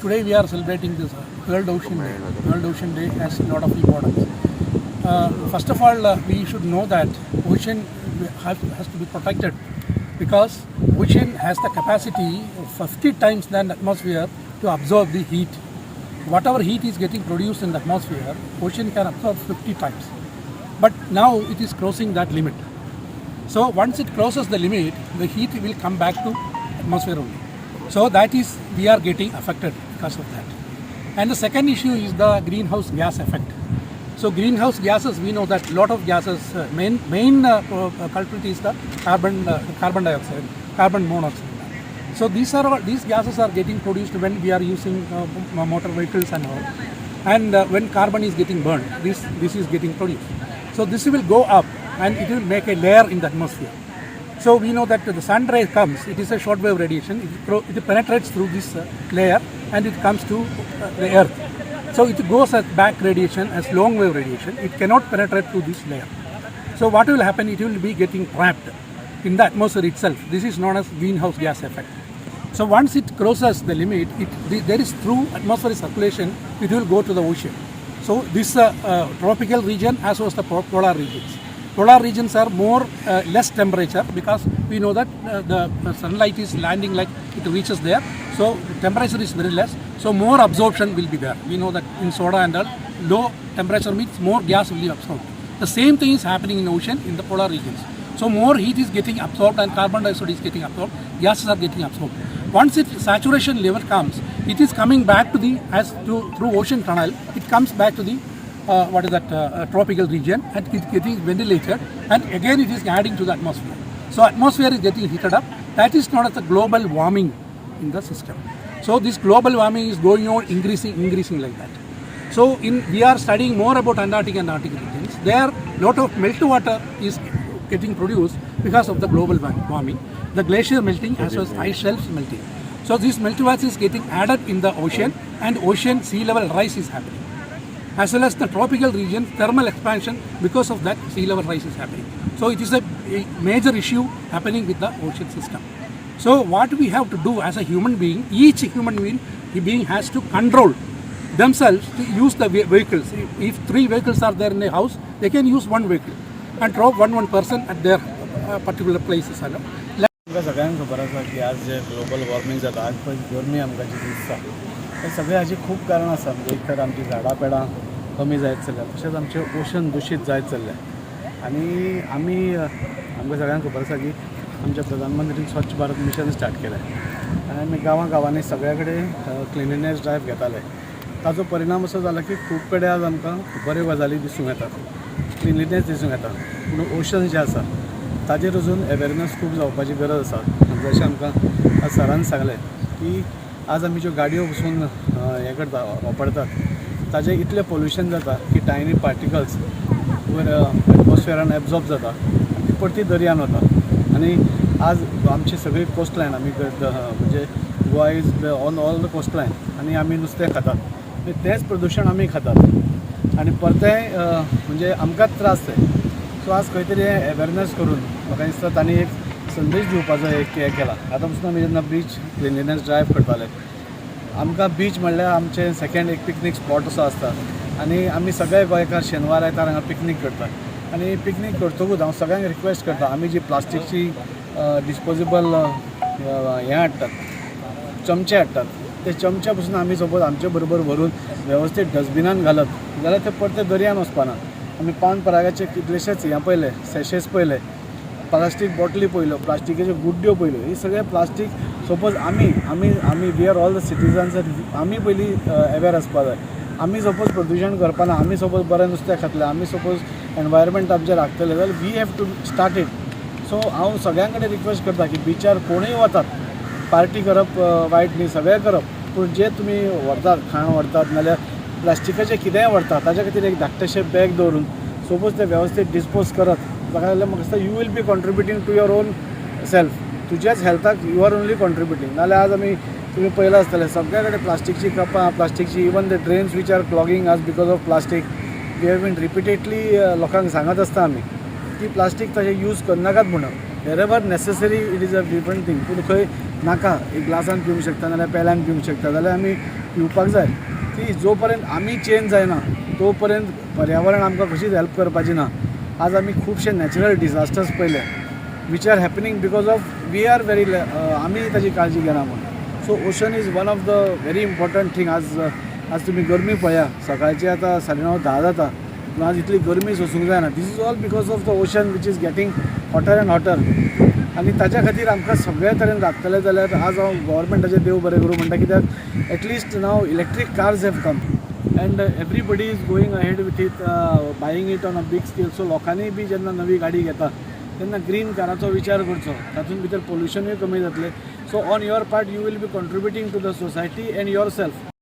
Today we are celebrating this World Ocean Day. World Ocean Day has a lot of importance. First of all, we should know that ocean has to be protected because ocean has the capacity of 50 times than atmosphere to absorb the heat. Whatever heat is getting produced in the atmosphere, ocean can absorb 50 times. But now it is crossing that limit. So once it crosses the limit, the heat will come back to atmosphere only. So that is, we are getting affected because of that. And the second issue is the greenhouse gas effect. So greenhouse gases, we know that lot of gases, main culprit is the carbon dioxide, carbon monoxide. So these gases are getting produced when we are using motor vehicles and all, and when carbon is getting burned, this is getting produced. So this will go up and it will make a layer in the atmosphere. So we know that the sun ray comes, it is a short wave radiation, it penetrates through this layer and it comes to the earth. So it goes as back radiation, as long wave radiation, it cannot penetrate through this layer. So what will happen, it will be getting trapped in the atmosphere itself. This is known as greenhouse gas effect. So once it crosses the limit, there is through atmospheric circulation, it will go to the ocean. So this tropical region as well as the polar regions. Polar regions are more less temperature because we know that the sunlight is landing, like it reaches there. So the temperature is very less. So more absorption will be there. We know that in soda and all, low temperature means more gas will be absorbed. The same thing is happening in ocean in the polar regions. So more heat is getting absorbed and carbon dioxide is getting absorbed, gases are getting absorbed. Once it saturation level comes, it is coming back to the as to through ocean tunnel, it comes back to the what is that tropical region and it getting ventilated, and again it is adding to the atmosphere. So atmosphere is getting heated up. That is known as the global warming in the system. So this global warming is going on increasing, increasing like that. So in we are studying more about Antarctic and Arctic regions. There, lot of meltwater is getting produced because of the global warming, the glacier melting as well as ice shelves melting. So this meltwater is getting added in the ocean, and ocean sea level rise is happening. As well as the tropical region thermal expansion, because of that sea level rise is happening. So it is a major issue happening with the ocean system. So what we have to do as a human being, each human being has to control themselves to use the vehicles. If three vehicles are there in a house, they can use one vehicle and drop one person at their particular places. आमकां सगळ्यांक खबर आसा की आज जे global warming जाता, आज पळय गरमी आमकां जी दिसता, हे सगळे हाजी खूब कारणां आसा. म्हणजे एक तर आमची झाडां पेडां कमी जायत चल्ल्या, तशेंच आमचें ओशन दुशीत जायत चल्लें. आनी आमी आमकां सगळ्यांक खबर आसा की आमच्या प्रधानमंत्रीन स्वच्छ भारत मिशन स्टार्ट केलें आनी आमी गांवां गांवांनी सगळ्या कडेन क्लिनलीनेस ड्रायव्ह घेताले. ताजो परिणाम असो जाला की खूब कडेन आज आमकां बऱ्यो गजाली दिसूंक येतात, क्लिनलीनेस दिसूंक येता. पूण ओशन जें आसा ताजेर अजून एवेरनस खूब जावपाची गरज आसा. जशें आमकां आज सरान सांगलें की आज आमी ज्यो गाडयो पसून हें करता, वापरतात, ताजें इतलें पोल्युशन जाता की टायनी पार्टिकल्स वयर एटमॉस्फियरान एब्जॉर्ब जाता आनी ती परती दर्यान वता. आनी आज आमची सगळी कोस्टलायन आमी म्हणजे Goa is on all the coastline आनी आमी नुस्तें खातात, तेंच प्रदुशण आमी खातात आनी परतेंय म्हणजे आमकांच त्रास ते. सो आज खंय तरी हें एवेरनस करून म्हाका दिसता तांणी एक संदेश दिवपाचो एक हें केला. आतां पसून आमी जेन्ना बीच क्लिनलीनेस ड्रायव्ह करताले, आमकां बीच म्हणल्यार आमचें सेकेंड एक पिकनीक स्पॉट असो आसता आनी आमी सगळे गोंयकार शेनवार आयतार हांगा पिकनीक करता. आनी पिकनीक करतकूच हांव सगळ्यांक रिक्वेस्ट करता, आमी जी प्लास्टिकची डिस्पोजेबल हें हाडटात, चमचे हाडटात, ते चमचे पसून आमी सपोज आमचे बरोबर व्हरून वेवस्थीत डस्टबिनान घालत जाल्यार ते परते दर्यान वचपाना. आमी पान परागाचे कितलेशेच हें पळयले, सॅशेस पळयले, प्लास्टीक बॉटली पळयल्यो, प्लास्टिकेच्यो गुड्ड्यो पळयल्यो. ही सगळें प्लास्टीक सपोज आमी we are all the citizens, आमी पयलीं अवेर आसपा जाय. आमी सपोज प्रदुशण करपाना, आमी सपोज बरें नुस्तें खातले, आमी सपोज एनवायरमेंट आमचें राखतले जाल्यार we have to start it. So हांव सगळ्यां कडेन रिक्वेस्ट करता की बिचार कोणूय वतात, पार्टी करप वायट न्ही, सगळें करप, पूण जे तुमी व्हरतात, खाण व्हरतात नाल्यार प्लास्टिकाचें कितेंय व्हरतात, ताच्या खातीर एक धाकटेशें बॅग दवरून सपोज तें वेवस्थीत डिस्पोज करत जाल्यार म्हाका दिसता you will be contributing to your own self, तुज्याच हेल्थाक you are only contributing. नाल्यार आज आमी तुमी पळयलां आसतलें, सगळ्या कडेन प्लास्टिकची कपां, प्लास्टिकची, even the drains which are clogging आज because of plastic. We have been repeatedly लोकांक सांगत आसता आमी की प्लास्टीक तशें यूज करनाकात म्हणून. Wherever necessary, it is a different thing, पूण खंय नाका, एक ग्लासान पिवंक शकता नाल्यार पेल्यान पिवंक शकता जाल्यार आमी पिवपाक जाय. ती जो पर्यंत आमी चेंज जायना तो पर्यंत पर्यावरण आमकां कशीच हेल्प करपाची ना. आज आमी खुबशे नॅचरल डिझास्टर्स पळयले which are happening because of we are very आमी ताजी काळजी घेना म्हूण. So ocean is one of the very important thing. आज आज तुमी गरमी पळया, सकाळची आतां 9:30 10 जाता पूण आज इतली गरमी सोंसूंक जायना. This is all because of the ocean which is getting hotter and hotter. आनी ताच्या खातीर आमकां सगळे तरेन राखतले जाल्यार आज हांव गव्हर्मेंटाचें देव बरें करूं म्हणटा, कित्याक at least now electric cars have come and everybody is going ahead with it, buying it on a big scale. So लोकांनी बी जेन्ना नवी गाडी घेता तेन्ना ग्रीन काराचो विचार करचो, तातूंत भितर पोल्युशनूय कमी जातलें. So on your part you will be contributing to the society and yourself.